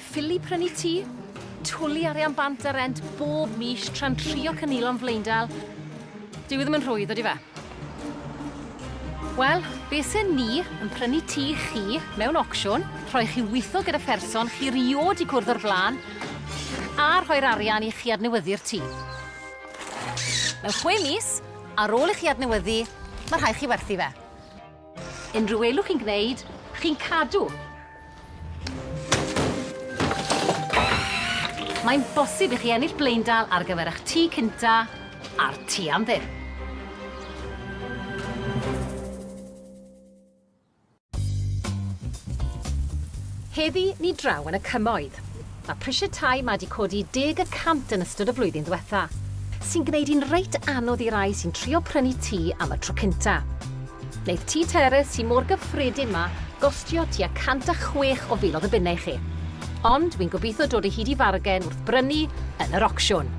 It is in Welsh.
Ffili prynu tŷ? Twlu arian bant ar rent bob mis tra'n trio cynilo'n flaendal? Dyw e ddim yn rhwydd, ydy fe? Wel, be se ni yn prynu tŷ chi mewn ocsiwn, rhoi chi witho gyda pherson chi riod 'di cwrdd o'r blaen, a rhoi'r arian i chi adnewyddu'r tŷ. Mewn chwe mis, ar ôl i chi adnewyddu, ma' rhai' chi werthu fe. Unrhyw elw chi'n gwneud, chi'n cadw. Mae'n bosib i chi ennill blaendal ar gyfer eich tŷ cynta a'r tŷ am ddim. Heddi, ni draw yn y Cymoedd. Mae prisiau tai 'ma 'di codi 10% yn ystod y flwyddyn ddwetha, sy'n gwneud hi'n reit anodd i rai sy'n trio prynu tŷ am y tro cynta. Wneith tŷ terrace sy mor gyffredin 'ma gostio tua 106 o filoedd o bunnau i chi. Ond wi'n gobeithio dod o hyd i fargen wrth brynu yn yr ocsiwn.